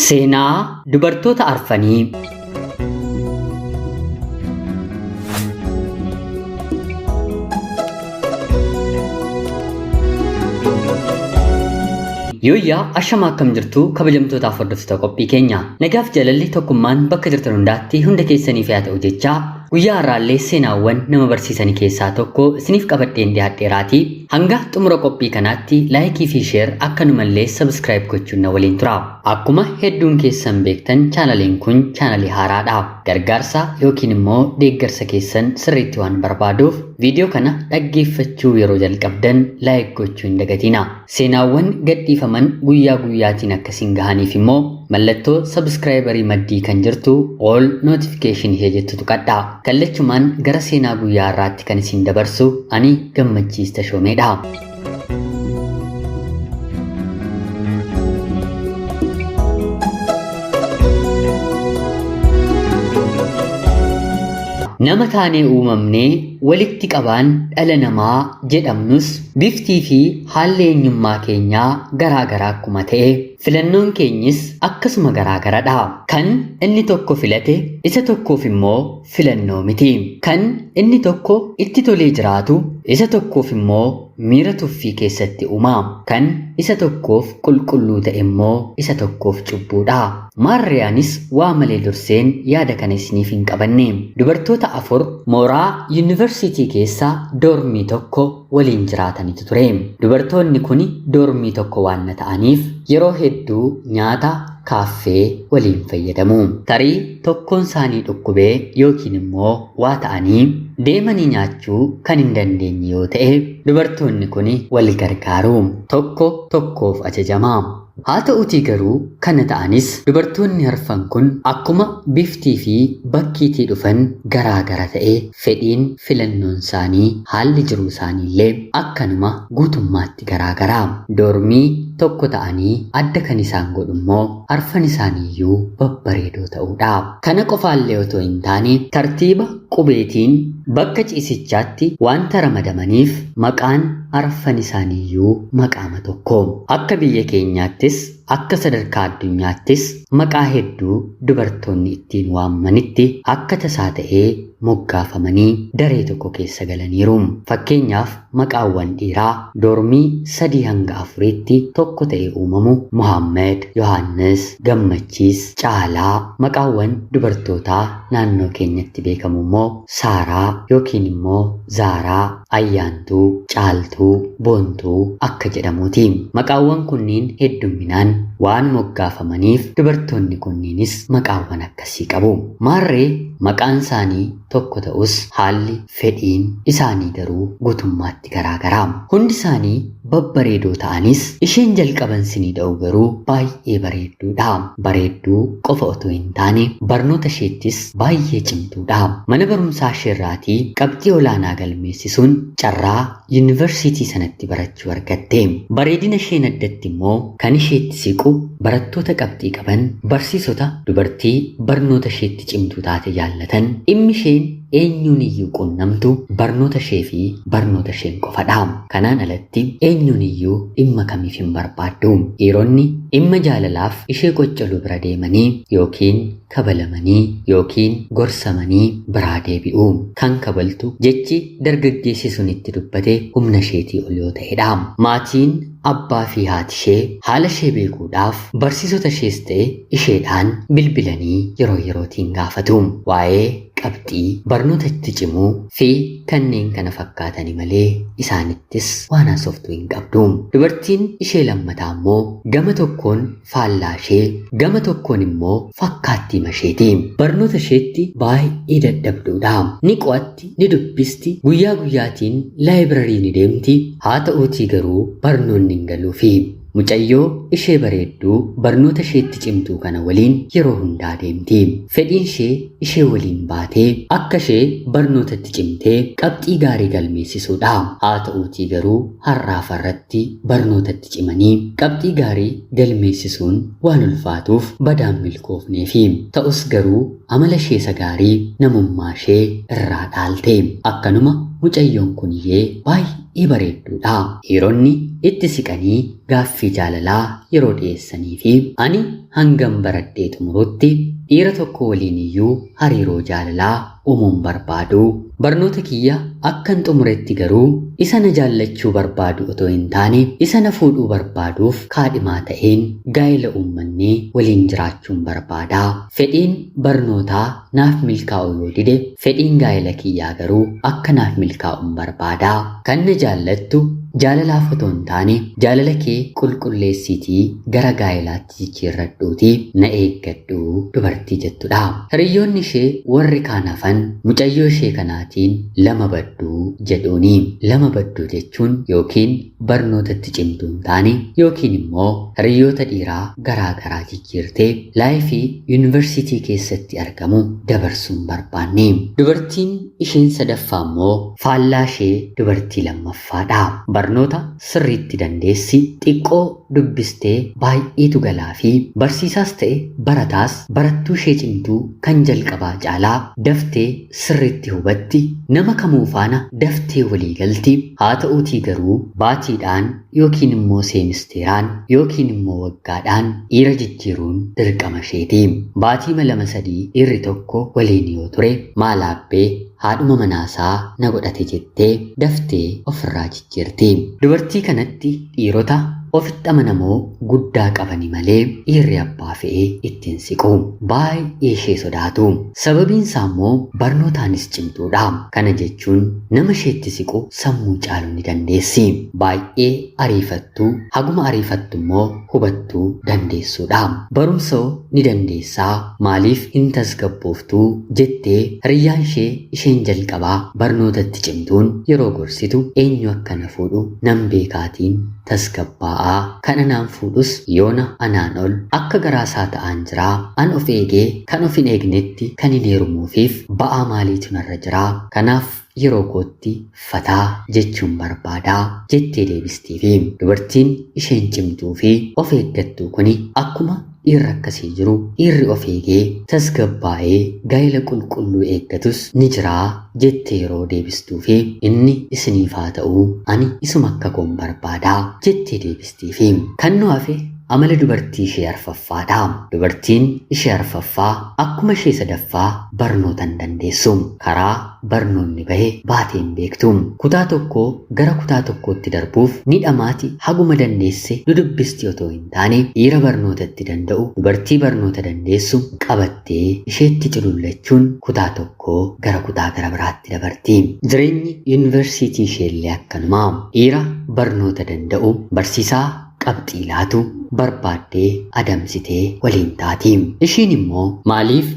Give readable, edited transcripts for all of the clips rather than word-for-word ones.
Seenaa dubartoota arfanii. Yooyyaa ashama akkam jirtu kabajamtootaaf hordoftoota qophii keenya. Nagaaf jaalalli tokkummaan bakka jirtan hundaatti hunda keessaniif haa ta'u jechaa guyyaa har'aallee seenaawwan nama barsiisanii keessaa tokko isiniif qabadheen dhiyaadheeraatii hanga xumura qophii kanaatti laayikii fi sheer akkanumallee sabskiraayib gochuun na waliin tura. Akkuma hedduun keessan beektan chaanaliin kun chaanalii haaraadha. Gargaarsa yookiin immoo deeggarsa keessan sirriitti waan barbaaduuf viidiyoo kana dhaggeeffachuu yeroo jalqabdan laayik gochuu hin dagatina. Seenaawwan gadhiifaman guyyaa guyyaatiin akkasiin gahaniif immoo mallattoo sabskraayibarii maddii kan jirtu all notification ishee jettu tuqadha. Kallachumaan gara seenaa guyyaa har'aatti kan isin dabarsu ani Gammachiis Tashoomeedha. Nama taanee uumamnee walitti qabaan dhala namaa jedhamnus biftii fi haalli eenyummaa keenyaa garaa garaa akkuma ta'e filannoon keenyis akkasuma garaa garadha. Kan inni tokko filate isa tokkoof immoo filannoo miti. Kan inni tokko itti tolee jiraatu isa tokkoof immoo miira tuffii keessatti uuma. Kan isa tokkoof qulqulluu ta'e immoo isa tokkoof cubbuudha. Maarriyaanis waa malee durseen yaada kana isiniif hin qabanne. Dubartoota afur mooraa yuunivarsiitii keessa doormii tokko waliin jiraatanitu ture. Dubartoonni kun doormii tokko waan ta'aniif yeroo hedduu nyaata kaaffee waliin fayyadamu. Tarii tokkoon isaanii dhukkubee yookiin immoo waa ta'anii deemanii nyaachuu kan hin dandeenye yoo ta'e dubartoonni kun wal gargaaru. Tokko tokkoof ajajama. Haa ta'utii garuu kana ta'anis dubartoonni arfan kun akkuma biftii fi bakkiitii dhufan garaa gara ta'e fedhiin filannoon isaanii haalli jiruu isaaniillee akkanuma guutummaatti garaa gara. Doormii tokko ta'anii adda kan isaan godhu immoo arfan isaaniiyyuu babbareedoo ta'uudha. Kana qofaallee otoo hin taane tartiiba qubeetiin bakka ciisichaatti wanta ramadamaniif maqaan arfan isaaniiyyuu maqaama tokko. Akka biyya keenyaattis akka sadarkaa addunyaattis maqaa hedduu dubartoonni ittiin waamamanitti akka tasaa ta'ee moggaafamanii daree tokko keessa galaniiru. Fakkeenyaaf maqaawwan dhiiraa doormii 3 hanga 4tti tokko ta'ee uumamu Muhammad, Yohaannis, Gammachiis, Caalaa. Maqaawwan dubartootaa naannoo keenyatti beekamu immoo Saaraa yookiin immoo Zaaraa, Ayyaantuu, Caaltuu, Boontuu akka jedhamuuti. Maqaawwan kunniin heddumminaan waan moggaafamaniif dubartoonni kunniinis maqaawwan akkasii qabu. Maarree maqaan isaanii tokko ta'us haalli fedhiin isaanii garuu guutummaatti garaagara. Hundi isaanii babbareedoo ta'anis isheen jalqaban sinii dha'u garuu baay'ee bareedduudha. Bareedduu qofa otoo hin taane barnoota isheettis baay'ee cimtuudha. Mana barumsaa isheerraatii qabxii olaanaa galmeessisuun carraa yuunivarsiitii sanatti barachuu argatte. Bareedina isheen addatti immoo kan isheetti siqu barattoota qabxii qaban, barsiisota dubartii barnoota isheetti cimtuu taate jaallatan, dhimmi isheen eenyuun iyyuu quunnamtu barnoota ishee fi barnoota isheen qofadha. Kanaan alatti eenyuun iyyuu dhimma kamiif hin barbaaddu. Dhiironni dhimma jaalalaaf ishee qoccoluu bira deemanii yookiin kabalamanii yookiin gorsamanii biraa deebi'u. Kan kabaltu jechi dargaggeessi sun itti dubbate humna isheetii ol yoo ta'edha. Maatiin abbaa fi haati ishee haala ishee beekuudhaaf barsiisota ishees ta'e isheedhaan bilbilanii yeroo yerootiin gaafatu. Waa'ee qabxii barnoota itti cimuu fi kanneen kana fakkaatani malee isaanittis waan haasoftu hin qabdu. Dubartiin ishee lammataa immoo gama tokkoon faallaa ishee gama tokkoon immoo fakkaattii isheeti. Barnoota isheetti baay'ee dadhabduudha. Ni qo'atti, ni dubbisti, guyyaa guyyaatiin laayibirarii ni deemti. Haa ta'uutii garuu barnoonni hin galuufi. Mucayyoo ishee bareedduu barnoota isheetti cimtuu kana waliin yeroo hundaa deemti. Fedhiin ishee ishee waliin baatee akka ishee barnootatti cimtee qabxii gaarii galmeessisuudha. Haa ta'uutii garuu har'aaf har'atti barnootatti cimanii qabxii gaarii galmeessisuun waan ulfaatuuf badaan milkoofneefi. Ta'us garuu amala ishee isa gaarii namummaa ishee irraa dhaalte. Akkanuma Mucayyoon kuniyyee baay'ee bareedduudha. Dhiironni itti siqanii gaaffii jaalalaa yeroo dhiyeessanii fi ani hangam baradhee xumurutti dhiira tokko waliin iyyuu hariiroo jaalalaa uumuun barbaadu. Barnoota kiyya akkan xumuretti garuu isa na jaallachuu barbaadu otoo hin taane isa na fuudhuu barbaaduuf kaadhimaa ta'een gaa'ela uummannee waliin jiraachuun barbaada. Fedhiin barnootaa naaf milkaa'u yoo dide fedhiin gaa'ela kiyyaa garuu akka naaf milkaa'uun barbaada. Kan na jaallattu jaalalaaf otoo hin taane jaalala kee qulqulleessiitii gara gaa'elaatti jijjiirradhuutii na eeggadhu dubartii jettudha. Hiriyoonni ishee warri kaan hafan mucayyoo ishee kanaatiin lama badduu jedhuuni. Lama badduu jechuun yookiin barnootatti cimtuu hin taane yookiin immoo hiriyoota dhiiraa garaa garaa jijjiirtee laayifii yuunivarsiitii keessatti argamu dabarsuun barbaanne. Dubartiin isheen sadaffaa immoo faallaa ishee dubartii lammaffaadha. Barnoota sirriitti dandeessi, xiqqoo dubbistee baay'eetu galaa fi barsiisaas ta'e barataas barattuu ishee cimtuu kan jalqabaa caalaa daftee sirriitti hubatti, nama kamuu faana daftee walii galti. Haa ta'uutii garuu baatiidhaan yookiin immoo seemisteeraan yookiin immoo waggaadhaan dhiira jijjiiruun dirqama isheeti. Baatii 2-3 dhiirri tokko waliin yoo ture maalaabbee haadhuma manaasaa na godhate jettee daftee ofirraa jijjiirti. Dubartii kanatti dhiirota ofitti amanamoo guddaa qabani malee dhiirri abbaa fe'ee ittiin siqu. Baay'ee ishee sodaatu. Sababiin isaa immoo barnootaanis cimtuudha. Kana jechuun nama isheetti siqu sammuu caaluu ni dandeessi. Baay'ee ariifattuu, haguma ariifattu immoo hubattuu dandeessuudha. Barumsa ni dandeessaa, maaliif hin tasgabbooftuu jettee hiriyyaan ishee isheen jalqabaa barnootatti cimtuun yeroo gorsitu eenyu akka na fuudhu nan beekaatiin tasgabbaa'aa, kan anaan fuudhus yoona anaan ol akka garaasaa ta'aan jiraa, an of eegee kan of hin eegnetti kan hin heerumuufiif ba'aa maaliitu narra jiraa, kanaaf yeroo kootti fataa jechuun barbaadaa jettee deebistiifi. Dubartiin isheen cimtuu fi of eeggattuu kuni akkuma dhiirri akkasii jiru dhiirri of eegee tasgabbaa'ee gaa'ela qulqulluu eeggatus ni jiraa jettee yeroo deebistuu fi inni isiniif haa ta'uu ani isuma akka koon barbaadaa jettee deebistiifi. Kan nu hafe amala dubartii ishee arfaffaadha. Dubartiin ishee arfaffaa akkuma ishee sadaffaa barnoota hin dandeessu. Karaa barnoonni bahe baatee hin beektu. Kutaa tokkoo gara kutaa tokkootti darbuuf ni dhamaati haguma dandeesse nu dubbisti otoo hin taane dhiira barnootatti danda'u dubartii barnoota dandeessu qabattee isheetti culullachuun kutaa tokkoo gara kutaa gara biraatti dabarti. Jireenyi yuunivarsiitii isheellee akkanuma. Dhiira barnoota danda'u barsiisaa qabxii laatu barbaaddee adamsitee waliin taati. Ishiin immoo maaliif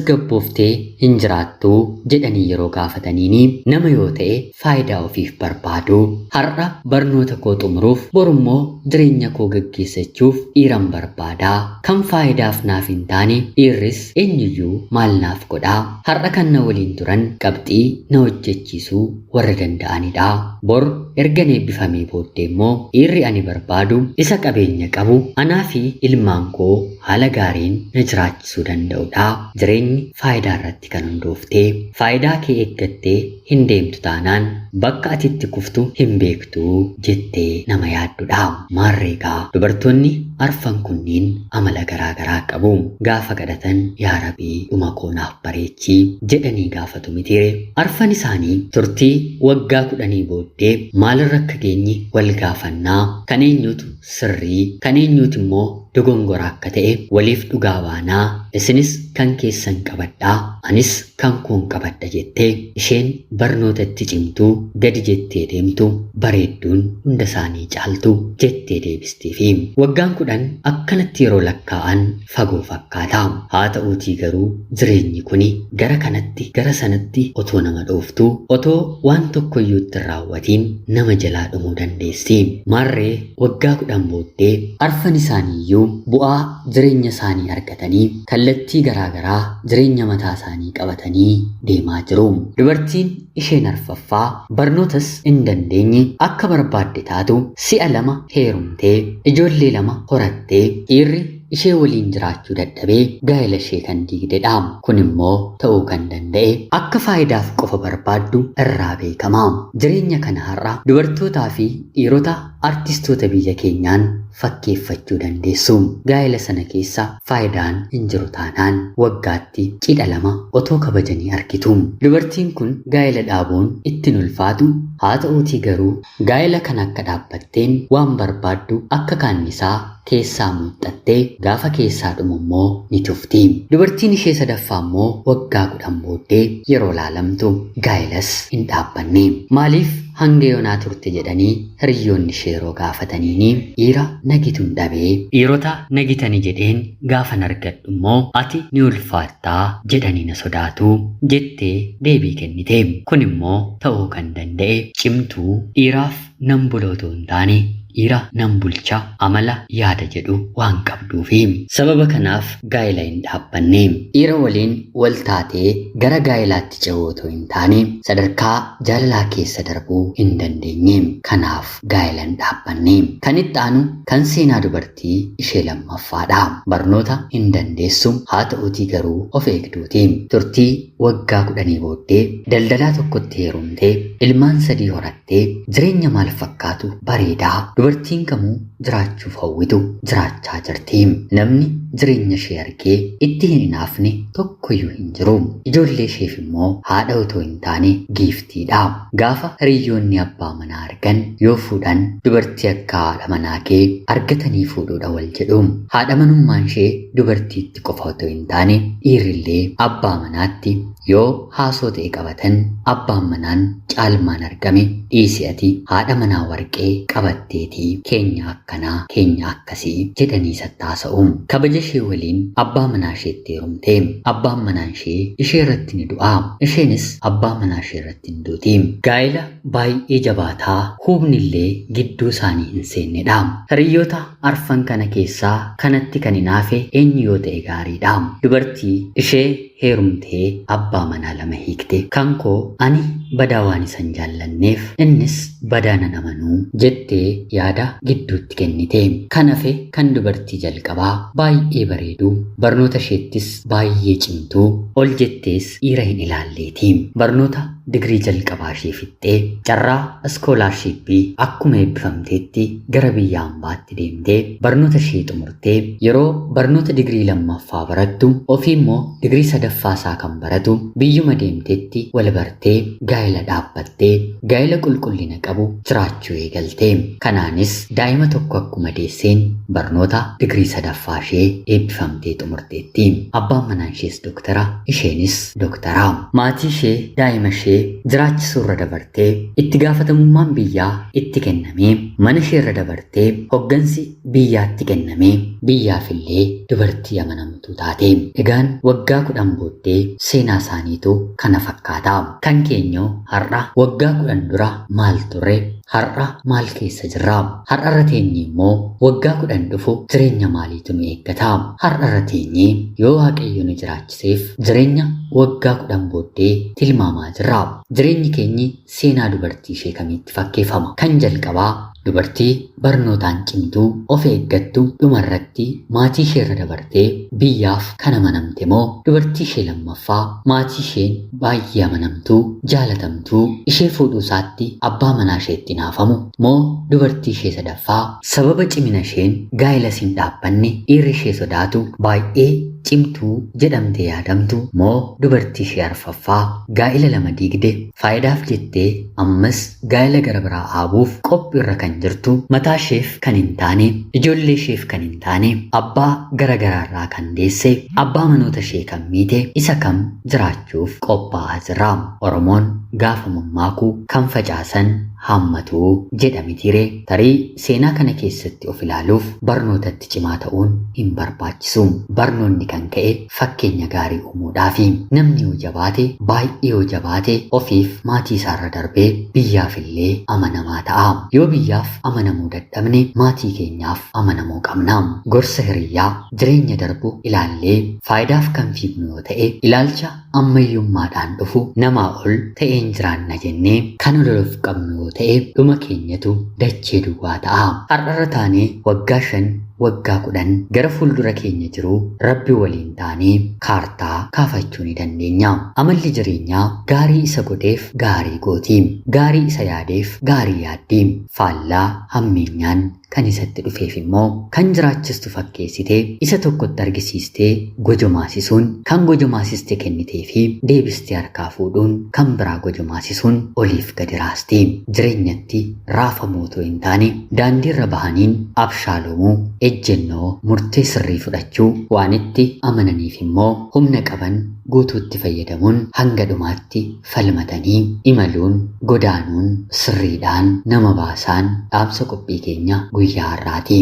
tasgabbooftee hin jiraattuu jedhanii yeroo gaafataniini nama yoo ta'e faayidaa ofiif barbaadu. Har'a barnoota koo xumuruuf borummoo jireenya koo gaggeessachuuf dhiiran barbaadaa. Kan faayidaaf naaf hin taane dhiirris eenyuyyuu maal naaf godhaa. Har'a kan na waliin turan qabxii na hojjechiisuu warra danda'anidha. Bor erga eebbifamee booddee immoo dhiirri ani barbaadu isa qabeenya qabu anaa fi ilmaan koo haala gaariin na jiraachisuu danda'udha. Jireenyi faayidaa irratti kan hundooftee faayidaa kee eeggattee hin deemtu taanaan bakka ati itti kuftu hin beektu jettee nama yaaddudha. Maarreegaa dubartoonni arfan kunniin amala garaa garaa qabu. Gaafa kadhatan yaa Rabbii dhuma koo naaf bareechii jedhanii gaafatu mitiire. Arfan isaanii turtii waggaa 10 booddee maalirra akka geenye wal gaafannaa kan eenyutu sirrii kan eenyutu immoo dogongora akka ta'e waliif dhugaa baanaa isinis kan keessan qabadhaa anis kan koon qabadha jettee isheen barnootatti cimtuu gadi jettee deemtu bareedduun hunda isaanii caaltu jettee deebistiifi. Waggaan 10 akkanatti yeroo lakkaa'an fagoo fakkaata. Haa ta'uutii garuu jireenyi kuni gara kanatti gara sanatti otoo nama dhooftu otoo waan tokkoyyuu itti hin raawwatiin nama jalaa dhumuu dandeessi. Maarree waggaa 10 booddee arfan isaaniiyyuu bu'aa jireenya isaanii argatanii kallattii garaagaraa jireenya mataa isaanii qabatanii deemaa jiru. Dubartiin isheen arfaffaa barnootas hin dandeenye akka barbaadde taatu si'a 2 heerumtee ijoollee 2 horattee dhiirri ishee waliin jiraachuu dadhabee gaa'ela ishee kan diigdedha. Kun immoo ta'uu kan danda'e akka faayidaaf qofa barbaaddu irraa beekama. Jireenya kana har'a dubartootaa fi dhiirota artistoota biyya keenyaan fakkeeffachuu dandeessu. Gaa'ela sana keessa faayidaan hin jiru taanaan waggaatti cidha lama otoo kabajanii argitu. Dubartiin kun gaa'ela dhaabuun ittiin ulfaatu, haa ta'uutii garuu gaa'ela kana akka dhaabbatteen waan barbaaddu akka kaannisaa keessaa muuxattee gaafa keessaa dhumu immoo ni tufti. Dubartiin ishee sadaffaa immoo waggaa 10 booddee yeroo laalamtu gaa'ilas hin dhaabbanne. Maaliif hanga yoonaa turte jedhanii hiriyoonni ishee yeroo gaafataniini dhiira nagituun dhabee dhiirota nagitani jedheen gaafan argadhu immoo ati ni ulfaattaa jedhanii na sodaatu jettee deebii kennite. Kun immoo ta'uu kan danda'e cimtuu dhiiraaf nan bula otoo hin taane dhiira nan bulcha amala yaada jedhu waan qabduufi. Sababa kanaaf gaa'ela hin dhaabbanne. Dhiira waliin wal taatee gara gaa'ilaatti ce'uu otoo hin taane sadarkaa jaalalaa keessa darbuu hin dandeenye. Kanaaf gaa'ela hin dhaabbanne. Kan itti aanu kan seenaa dubartii ishee lammaffaadha. Barnoota hin dandeessu, haa ta'uutii garuu of eegduuti. Turtii waggaa 10 booddee daldalaa tokkotti heerumtee ilmaan 3 horattee jireenya maal fakkaatu bareedaa dubartiin kamuu jiraachuuf hawwitu jiraachaa jirti. Namni jireenya ishee argee itti hin hinaafne tokkoyyuu hin jiru. Ijoollee isheef immoo haadha otoo hin taane giiftiidha. Gaafa hiriyoonni abbaa manaa argan yoo fuudhan dubartii akka haadha manaa kee argatanii fuudhuudha wal jedhu. Haadha manummaan ishee dubartiitti qofa otoo hin taane dhiirrillee abbaa manaatti yoo haasoo ta'e qabatan abbaan manaan caalmaan argame dhiisi ati haadha manaa warqee qabatteetii keenya akkanaa keenya akkasii jedhanii sattaasa'u. Kabaja ishee waliin abbaa manaa isheetti heerumte. Abbaan manaa ishee ishee irratti ni du'a. Isheenis abbaa manaa ishee irratti ni duuti. Gaa'ela baay'ee jabaataa hubnillee gidduu isaanii hin seennedha. Hiriyoota arfan kana keessaa kanatti kan hinaafe eenyu yoo ta'e gaariidha. Dubartii ishee heerumtee abbaa manaa lama hiikte. Kan koo ani badaa waan isan jaallanneef innis badaa nan amanuu jettee yaada gidduutti kennite. Kan hafe kan dubartii jalqabaa baay'ee bareedu, barnoota isheettis baay'ee cimtuu, ol jettees dhiira hin ilaalleeti. Barnoota digirii jalqabaa ishee fixxee carraa iskoolaarshiippii akkuma eebbifamteetti gara biyya hambaatti deemtee barnoota ishee xumurtee yeroo barnoota digirii lammaffaa barattu ofii immoo digirii sadaffaa isaa kan baratu biyyuma deemteetti wal bartee gaa'ela dhaabbattee gaa'ela qulqullina qabu jiraachuu eegalte. Kanaanis daa'ima tokko akkuma deesseen barnoota digirii sadaffaa ishee eebbifamtee xumurteetti. Abbaan manaa ishees doktara, isheenis doktara. Maatii ishee daa'ima ishee jiraachisuurra dabartee itti gaafatamummaan biyyaa itti kennamee mana isheerra dabartee hoggansi biyyaatti kennamee biyyaafillee dubartii amanamtuu taate. Egaan waggaa 10 booddee seenaa isaaniitu kana fakkaata. Kan keenyoo har'a waggaa 10 dura maal turre? Har'a maal keessa jirra? Har'arra teenyee immoo waggaa 10 dhufu jireenya maaliitu nu eeggata? Har'arra teenyee yoo Waaqayyo nu jiraachiseef jireenya waggaa 10 booddee tilmaamaa jirra. Jireenyi keenyi seenaa dubartii ishee kamiitti fakkeeffama? Kan jalqabaa dubartii barnootaan cimtuu of eeggattu dhumarratti maatii isheerra dabartee biyyaaf kan amanamte moo dubartii ishee lammaffaa maatii isheen baay'ee amanamtuu jaalatamtuu ishee fuudhuu isaatti abbaa manaa isheetti naafamu moo dubartii ishee sadaffaa sababa cimina isheen gaa'ela siin dhaabbanne dhiirri ishee sodaatu baay'ee cimtuu jedhamtee yaadamtu moo dubartii ishee arfaffaa gaa'ela lama diigde faayidaaf jettee ammas gaa'ela gara biraa dhaabuuf qophiirra kan jirtu mataa isheef kan hin taane ijoollee isheef kan hin taane abbaa gara garaarraa kan deesse abbaa manoota ishee kan miite isa kam jiraachuuf qophaa'aa jira. Oromoon gaafa mammaaku kan facaasan haammatuu jedha mitiiree. Tarii seenaa kana keessatti of ilaaluuf barnootatti cimaa ta'uun hin barbaachisu. Barnoonni kan ka'e fakkeenya gaarii uumuudhaafi. Namni yoo jabaate baay'ee yoo jabaate ofiif maatii isaarra darbee biyyaafillee amanamaa ta'a. Yoo biyyaaf amanamuu dadhabne maatii keenyaaf amanamuu qabna. Gorsa hiriyyaa jireenya darbu ilaallee faayidaaf kan fiignu yoo ta'e ilaalcha ammayyummaadhaan dhufu namaa ol ta'een jiraanna jennee kan ololuuf qabnu yoo ta'e dhuma keenyatu dachee duwwaa ta'a. Har'arra taanee waggaa 5 waggaa 10 gara fuuldura keenya jiru Rabbi waliin taanee kaartaa kaafachuu ni dandeenya. Amalli jireenyaa gaarii isa godheef gaarii gooti. Gaarii isa yaadeef gaarii yaaddi. Faallaa hammeenyaan kan isatti dhufeef immoo kan jiraachistu fakkeessitee isa tokkotti argisiistee gojomaasisuun kan gojomaasiste kennitee fi deebistee harkaa fuudhuun kan biraa gojomaasisuun oliif gadi raasti. Jireenyatti raafamuu otoo hin taane daandiirra bahaniin abshaalomuu, ejjennoo murtee sirrii fudhachuu, waan itti amananiif immoo humna qaban guutuutti fayyadamuun hanga dhumaatti falmatanii imaluun godaanuun sirriidhaan nama baasaan dhaamsa qophii keenya guyyaa har'aati.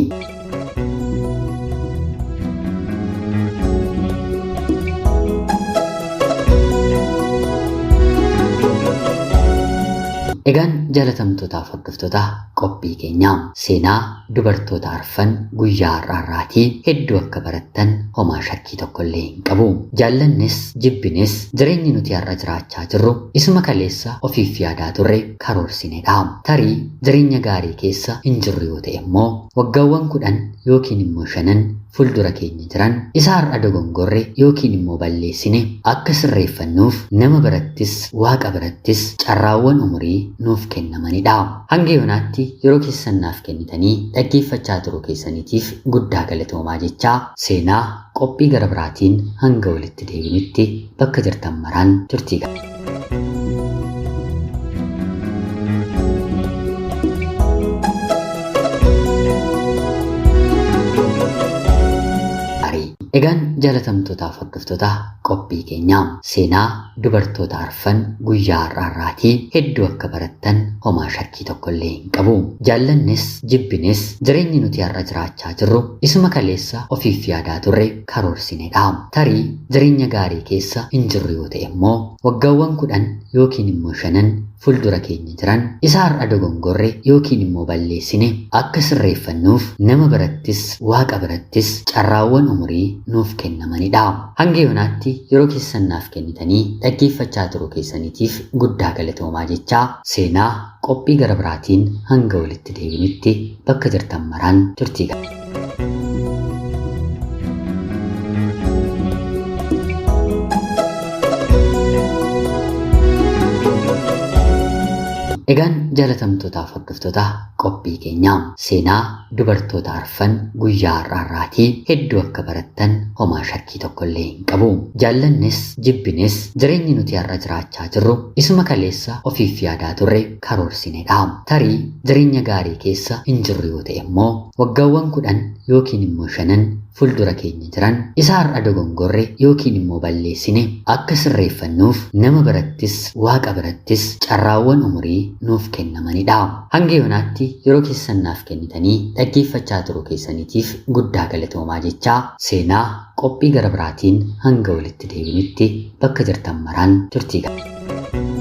Egaan jaalatamtootaaf hordoftoota qophii keenyaa seenaa dubartoota arfan guyyaa har'aarraatii hedduu akka barattan homaa shakkii tokkollee hin qabu. Jaallannis jibbines jireenyi nuti har'a jiraachaa jirru isuma kaleessa ofiif yaadaa turre karoorsinedha. Tarii jireenya gaarii keessa hin jirru yoo ta'e immoo waggaawwan 10 yookiin immoo 5 fuuldura keenya jiran isa har'a dogongorre yookiin immoo balleessine akka sirreeffannuuf nama birattis waaqa birattis carraawwan umurii nuuf kennamanidha. Hanga yoonaatti yeroo keessan naaf kennitanii dhaggeeffachaa turuu keessaniitiif guddaa galatoomaa jechaa seenaa qophii gara biraatiin hanga walitti deebinutti bakka jirtan maraan turtii gaarii. Egaan jaalatamtootaaf hordoftoota qophii keenyaa seenaa dubartoota arfan guyyaa har'aarraatii hedduu akka barattan homaa shakkii tokkollee hin qabu. Jaallannis jibbines jireenyi nuti har'a jiraachaa jirru isuma kaleessa ofiif yaadaa turre karoorsinedha. Tarii jireenya gaarii keessa hin jirru yoo ta'e immoo waggaawwan 10 yookiin immoo 5 fuuldura keenya jiran isa har'a dogongorre yookiin immoo balleessine akka sirreeffannuuf nama birattis waaqa birattis carraawwan umurii nuuf kennamanidha. Hanga yoonaatti yeroo keessan naaf kennitanii dhaggeeffachaa turuu keessaniitiif guddaa galatoomaa jechaa seenaa qophii gara biraatiin hanga walitti deebinutti bakka jirtan maraan turtii Egaan jaalatamtootaaf hordoftoota qophii keenyaa seenaa dubartoota arfan guyyaa har'aarraatii hedduu akka barattan homaa shakkii tokkollee hin qabu. Jaallannis jibbines jireenyi nuti har'a jiraachaa jirru isuma kaleessa ofiif yaadaa turre karoorsinedha. Tarii jireenya gaarii keessa hin jirru yoo ta'e immoo waggaawwan 10 yookiin immoo 5 fuuldura keenya jiran isa har'a dogongorre yookiin immoo balleessine akka sirreeffannuuf nama birattis waaqa birattis carraawwan umurii nuuf kennamanidha. Hanga yoonaatti yeroo keessan naaf kennitanii dhaggeeffachaa turuu keessaniitiif guddaa galatoomaa jechaa seenaa qophii gara biraatiin hanga walitti deebinutti bakka jirtan maraan turtii gaarii.